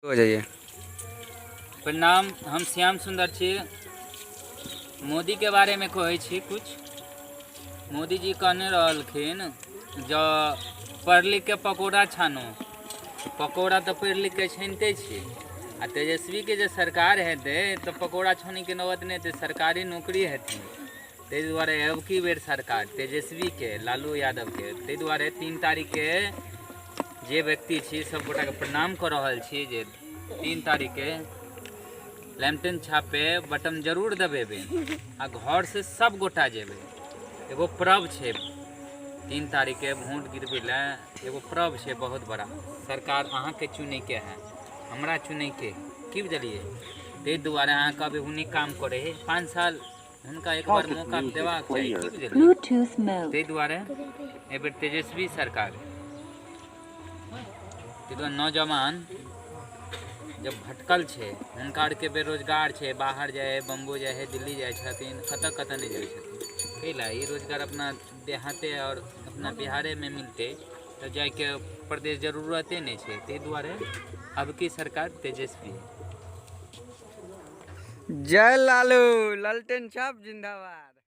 हो जाइए। प्रणाम, हम श्याम सुन्दर छी। मोदीके बारेमे कहै छी कुछ। मोदीजी कहने रहलखिन जँ पढ़ लिखके पकौड़ा छानो। पकौड़ा तऽ पढ़ि लिखके छानिते छी आ तेजस्वीके जे सरकार हेतै तऽ पकौड़ा छानैके नौबत नहि हेतै, सरकारी नौकरी हेतै। ताहि दुआरे अबकी बेर सरकार तेजस्वीके, लालू यादवके। ताहि दुआरे 3 तारीखके जे व्यक्ति छी सब गोटाके प्रणाम कऽ रहल छी जे 3 तारीखके लैमटन छापे बटन जरूर दबेबै आ घरसँ सब गोटा जेबै। एगो पर्व छै 3 तारीखके वोट गिरबै लए, एगो पर्व छै बहुत बड़ा। सरकार अहाँके चुनैके है, हमरा चुनैके, की बुझलियै? ताहि दुआरे अहाँ कहबै ओ नीक काम करै है, 5 साल हुनका एक बार मौका देबाक चाही, की बुझलियै? ताहि दुआरे एहिबेर तेजस्वी सरकार। ताहि दुआरे नौजवान जब भटकल छै, हुनका आरके बेरोजगार छै, बाहर जाइ हइ, बम्बइ जाइ हइ, दिल्ली जाइ छथिन, कतऽ कतऽ नहि जाइ छथिन। कै लए? ई रोजगार अपना देहाते आओर अपना बिहारेमे मिलतै तऽ जाइके प्रदेश जरूरते नहि छै। ताहि दुआरे अबकी सरकार तेजस्वी। जय लालू, ललटेन छाप जिंदाबाद।